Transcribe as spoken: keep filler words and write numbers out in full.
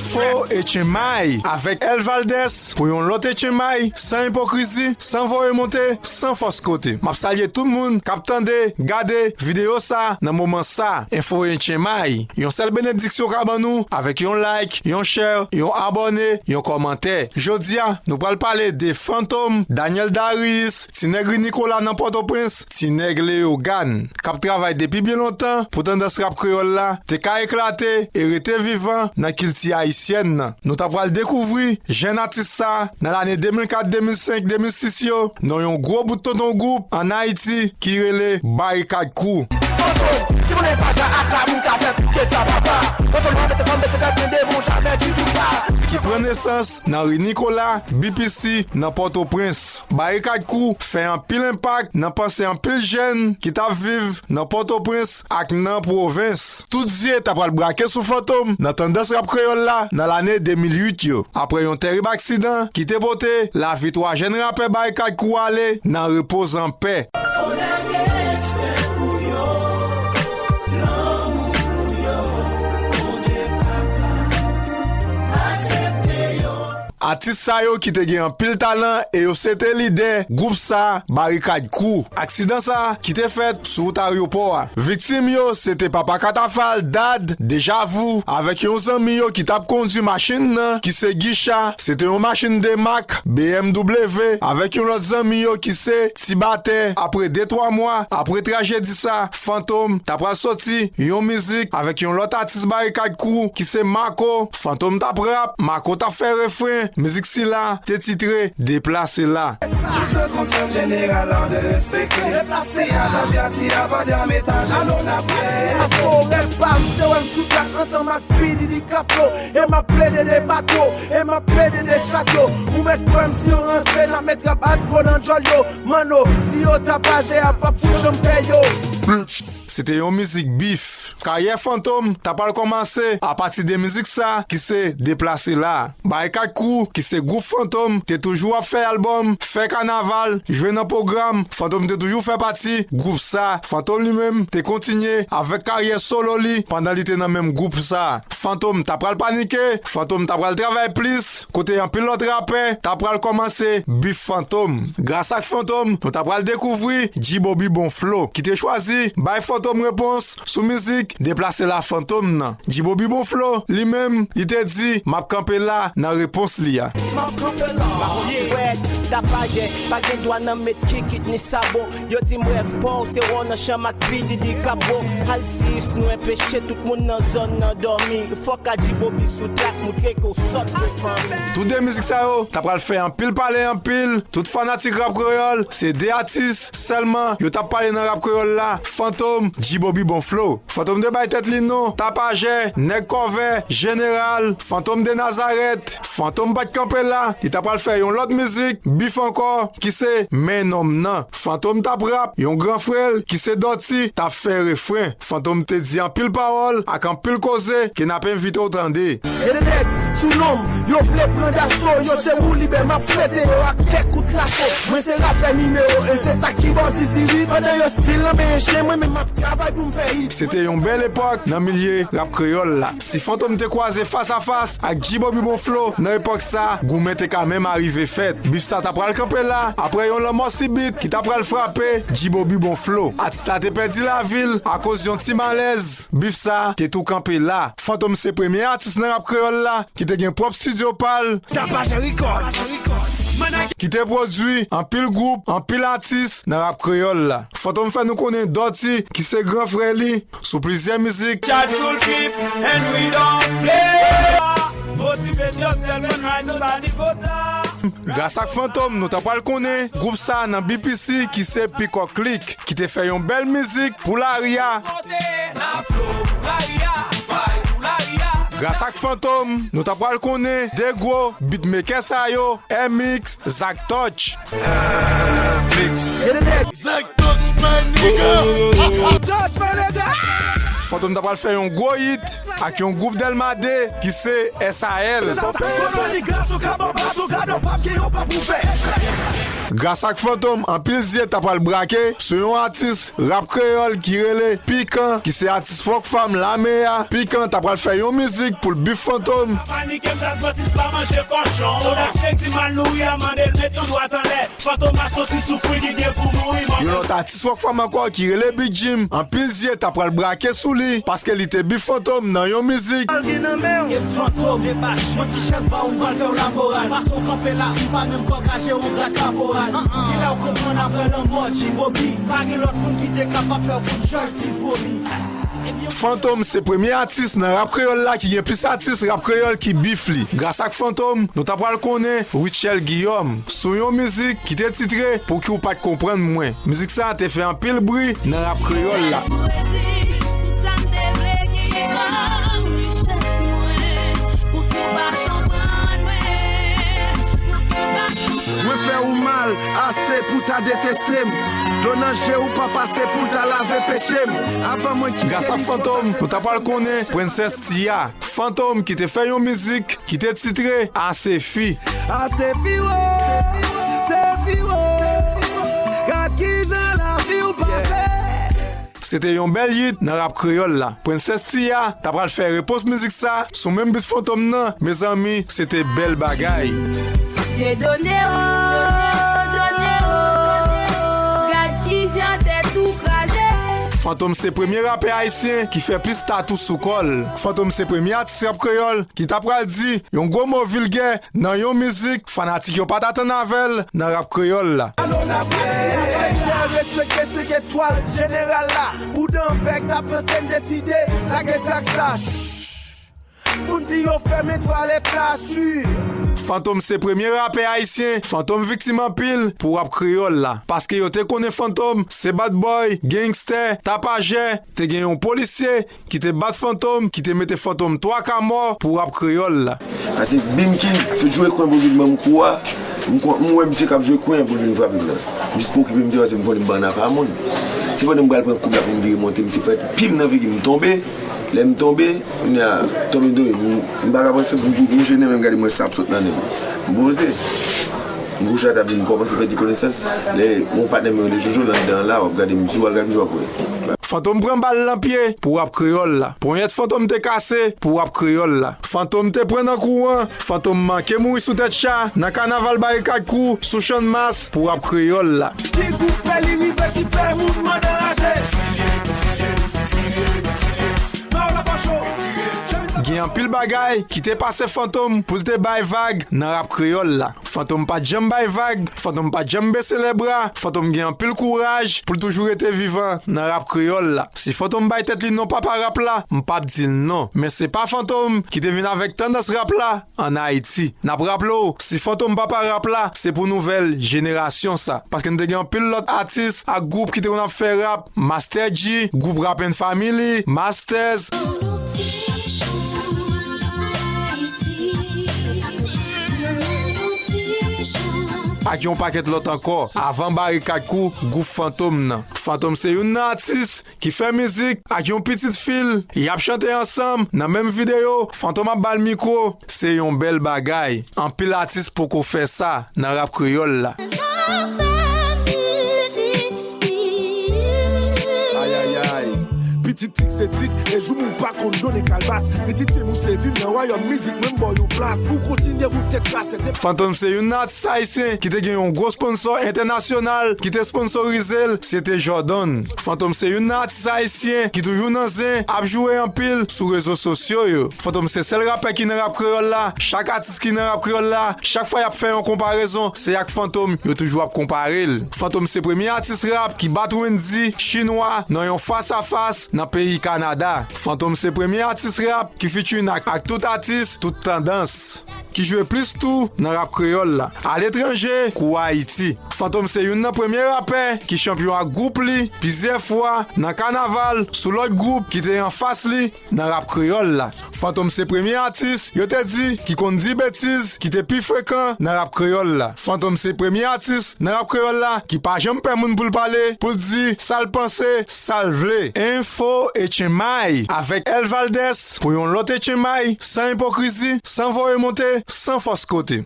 Fo Etchenmay avèk L Valdez pou yon lòt Etchenmay, san ipokrizi, san voye monte, san fòs kote. M ap salye tout moun k ap tande, gade videyo sa nan moman sa. Enfo Etchenmay, yon sèl benediksyon ka ban nou avèk yon like, yon share, yon abòne, yon kòmantè. Jodi a, nou pral pale de Fantom, Daniel Darius, Ti Nèg Ri Nicolas nan Pòtoprens, Ti Nèg Leyogàn, k ap travay depi byen lontan pou tandans rap kreyòl la te ka eklate e rete vivan nan kilti ayisyèn nan. Nou ta pral dekouvri jèn atis sa nan lane de mil kat, de mil senk, de mil sis yo nan yon gwo bout tonton gwoup ann Ayiti ki rele Barikad Crew. Ki pran nesans nan ri Nicolas, B P C, nan Pòtoprens. Barikad Crew fè anpil enpak nan panse anpil jèn ki t ap viv nan Pòtoprens ak nan pwovens. Tout zye ta pral brake sou Fantom nan tandans rap kreyòl la nan lane de mil uit yo, apre yon tèrib aksidan ki te pote lavi twa jèn rapè Barikad Crew ale nan repoz anpè. Atis sa yo ki te gen anpil talan e yo se te lidè gwoup sa, Barikad Crew. Aksidan sa ki te fèt sou wout ayewopò a. Viktim yo se te Papa Katafal, Dad, Dejavou, avèk yon zanmi yo ki t ap kondui machin nan, ki se Gicha. Se te yon machin de mak B M W, avèk yon lòt zanmi yo ki se Ti Batè. Apre de twa mwa, apre trajedi sa, Fantom ta pral soti yon mizik avèk yon lòt atis Barikad Crew ki se Marco. Fantom t ap rap, Marco t ap fè refren. Mizik sila te titre Deplase La. Misye konsèy jeneral an de respekte. Ti a dòmi a ti a pandan metaj alon apre. Aso rèv pa m se wè m sou trak ansanm ak P D D Kaplo. E m ap plede de bato, e m ap plede de chato. Ou mèt kwè m si yo ranse, n ap met rap atko nan djòl yo. Manno, di yo tapajè a p ap fout janm pè yo. Se te yon mizik bif. Karyè Fantom ta pral kòmanse apati de mizik sa ki se Deplase La. Barikad Crew, ki se gwoup Fantom, te toujou ap fè albòm, fè kanaval, jwe nan pwogram. Fantom te toujou fè pati gwoup sa. Fantom li menm te kontinye avèk karyè solo li pandan li te nan menm gwoup sa. Fantom ta pral panike, Fantom ta pral travay plis, kote anpil lòt rapè ta pral kòmanse bif Fantom. Gras ak Fantom, nou ta pral dekouvri G-Bobby Bon Flow, ki te chwazi bay Fantom repons sou mizik Deplase La Fantom nan. G-Bobby Bon Flow, li menm, li te di, "M ap kanpe la" nan repons li a. M ap kanpe la. Wè, tapajè, pa gen dwa nan met kikit ni sabo. Yo di m rèv pa w, se wè w nan chanm ak P D D Kaplo. Al si nou enpeche tout moun nan zòn nan dòmi. Fòk Adji Bobi sou trak, moutre ke w sòt vre fanmi. Tou de mizik sa yo ta pral fè anpil pale anpil. Tout fanatik rap kreyòl, se de atis sèlman yo t ap pale nan rap kreyòl la, Fantom, G-Bobby Bon Flow. Fantom te bay tèt li non, Tapajè, Nèg Kòvè, Jeneral, Fantom de Nazarèt. Fantom pa t kanpe la, li ta pral fè yon lòt mizik, bif ankò, ki se Men Nonm Nan. Fantom t ap rap, yon gran frè l, ki se Dòti, t ap fè refren. Fantom te di anpil pawòl ak anpil koze ke n ap envite w tande. E de nèg sou non m, yo vle pran daso, yo se woulibè, m ap fete yo ak kèk kout laso. Mwen se rapè nimewo en, se sa ki bò ziziri. Pandan yo stil nan men chen, mwen menm m ap travay pou m fè hit. Se te yon bèl epòk nan milye rap kreyòl la. Si Fantom te kwaze fas a fas ak G-Bobby Bon Flow nan epòk sa, goumen te ka menm arive fèt. Bif sa ta pral kanpe la, apre yon lanmò sibit ki ta pral frape G-Bobby Bon Flow. Atis la te pèdi lavi l akoz yon ti malèz. Bif sa te tou kanpe la. Fantom se premye atis nan rap kreyòl la ki te gen pwòp estidyo pa l, Tapajè Record. Ki te pwodui anpil gwoup, anpil atis nan rap kreyòl la. Fantom fè nou konnen Dòti, ki se gran frè li, sou plizyè mizik. Chat sou l trip, and we don't play. Motive yourself and rise to the niveau. Gras ak Fantom, nou ta pral konnen gwoup sa nan B P C, ki se Pikò Klik, ki te fè yon bèl mizik pou lari a. Gras ak Fantom, nou ta pral konnen de gwo beatmaker sa yo, M X, Zak Touch. Zak Touch, my nigga. Fantom ta pral fè yon gwo hit ak yon gwoup Dèlma de ki se S A L. Koloni gras ou ka ban bato, gade w p ap gen yon pa pou fè. Gras ak Fantom, anpil zye ta pral brake sou yon atis rap kreyòl ki rele Pikan, ki se atis Rockfam Lame a. Pikan ta pral fè yon mizik pou l bif Fantom. Panike m, sa t manti, s pa manje kòchon. Odasyè k di mal nouri a, mande l met yon dwat anlè. Fantom a soti soufri, li gen pou mouri. Yon lòt atis Rockfam ankò ki rele Big Jim, anpil zye ta pral brake sou li paske li te bif Fantom nan yon mizik. Fantom, manti chèz ba ou, m pral fè w lamoral. Pase w kanpe la, m pa menm pran kaje ou gad kaporal. Ki la w konprann apre lanmò G-Bobby, pa gen lòt moun ki te kapab fè w kout jòl ti vomi. Fantom se premye atis nan rap kreyòl la ki gen plis atis rap kreyòl ki bif li. Gras ak Fantom, nou ta pral konnen Rutshelle Guillaume sou yon mizik ki te titre Pouki w pa t konprann mwen. Mizik sa a te fè anpil bri nan rap kreyòl la. Mwen fè ou mal ase pou ta deteste m. Dlo nan je ou pa pase pou l ta lave peche m. Avan mwen kite Gras ak Fantom, nou ta pral konnen Princess Tia. Fantom ki te fè yon mizik ki te titre Ase fi. Ase fi wo, se fi wo. Gad kijan lavi w pase. Se te yon bèl yit nan rap kreyòl la. Princess Tia ta pral fè repons mizik sa sou menm bit Fantom nan. Mezanmi, se te bèl bagay. Dieudonné, oh, Dieudonné, oh, gad kijan tèt ou kraze. Fantom se premye rapè ayisyen ki fè plis tatou sou kò l. Fantom se premye atis rap kreyòl ki ta pral di yon gwo mo vilgè nan yon mizik fanatik yo pa t atann avè l nan rap kreyòl la. Alon apre, respekte senk etwal jeneral la. Bouda anvè k ta panse m deside lage trak sa. Pou n di yo fèmen twalèt la, si. Fantom se premye rapè ayisyen Fantom viktim anpil pou rap kreyòl la. Paske yo te konnen Fantom se bad boy, gangstè, tapajè, te gen yon polisye ki te bat Fantom, ki te mete Fantom twa ka mò pou rap kreyòl la. Ase Bimki, fout jwe kwen pou vin ban m kou a. M kon, m wè misye k ap jwe kwen pou l vin frape m nan. Jis pou okipe misye, paske m konnen m pa nan afa moun. Se pandan m pral pran koub la pou m vire monte, misye pèt pim nan figi m, m tonbe. Lè m tonbe, kounye a, tonbe, m tonbe, m, m pa ka panse pou m kouri, m jene men m gade mwen san ap sot nan nen m. M poze. M kouche atè, m kòmanse pèdi konesans. Lè yon patnè m yo rele Jojo, l anndan an la, w ap gade m, si w al gade m, si w ap wè. Fantom pran bal nan pye pou rap kreyòl la. Ponyèt Fantom te kase pou rap kreyòl la. Fantom te pran nan kou an. Fantom manke mouri sou tèt cha nan kanaval Barikad Crew sou Channmas pou rap kreyòl la. Ki group pè li rive ki fè moun mande raje. Gen anpil bagay ki te pase Fantom pou l te bay vag nan rap kreyòl la. Fantom pa t janm bay vag, Fantom pa t janm bese lè bra, Fantom gen anpil kouraj pou l toujou rete vivan nan rap kreyòl la. Si Fantom bay tèt li non papa rap la, m p ap di l non. Men se pa Fantom ki te vin avèk tandans rap la ann Ayiti. N ap raple w, si Fantom papa rap la, se pou nouvèl jenerasyon sa. Paske n te gen anpil lòt atis ak gwoup ki te konn ap fè rap, Master G, gwoup Rap and Family, Masters. Ak yon pakèt lòt ankò, avan Barikad Crew, gwoup Fantom nan. Fantom se youn nan atis ki fè mizik ak yon pitit fi l, y ap chante ansanm nan menm videyo, Fantom ap ba l mikwo, se yon bèl bagay. Anpil atis poko fè sa nan rap kreyòl la. Ayayay. Pitit tik se tik, e jou moun pa konn donnen kalbas. Pitit fi m ou se vi m nan wayòm mizik, menm ba w yon plas. Pou kontinye wout tèt la, se te Fantom se youn nan atis ayisyen ki te gen yon gwo sponsò entènasyonal ki te sponsorize l, se te Jordan. Fantom se youn nan atis ayisyen ki toujou nan zen, ap joure anpil sou rezo sosyo yo. Fantom se sèl rapè ki nan rap kreyòl la. Chak atis ki nan rap kreyòl la, chak fwa y ap fè yon konparezon, se ak Fantom yo toujou ap konpare l. Fantom se premye atis rap ki bat Wendy Chinwa nan yon fas a fas nan peyi Kanada. Fantom se premye atis rap ki featuring ak, ak tout atis, tout tandans, ki jwe plis tou nan rap kreyòl la, aletranje kou Ayiti. Fantom se youn nan premye rapè ki chanpyon ak gwoup li plizyè fwa nan kanaval sou lòt gwoup ki te anfas li nan rap kreyòl la. Fantom se premye atis yo te di ki konn di betiz ki te pi frekan nan rap kreyòl la. Fantom se premye atis nan rap kreyòl la ki pa janm pè moun pou l pale, pou l di sa l panse, sa l vle. Enfo Etchenmay avèk L Valdez pou yon lòt Etchenmay, san ipokrizi, san voye monte, san fòs kote.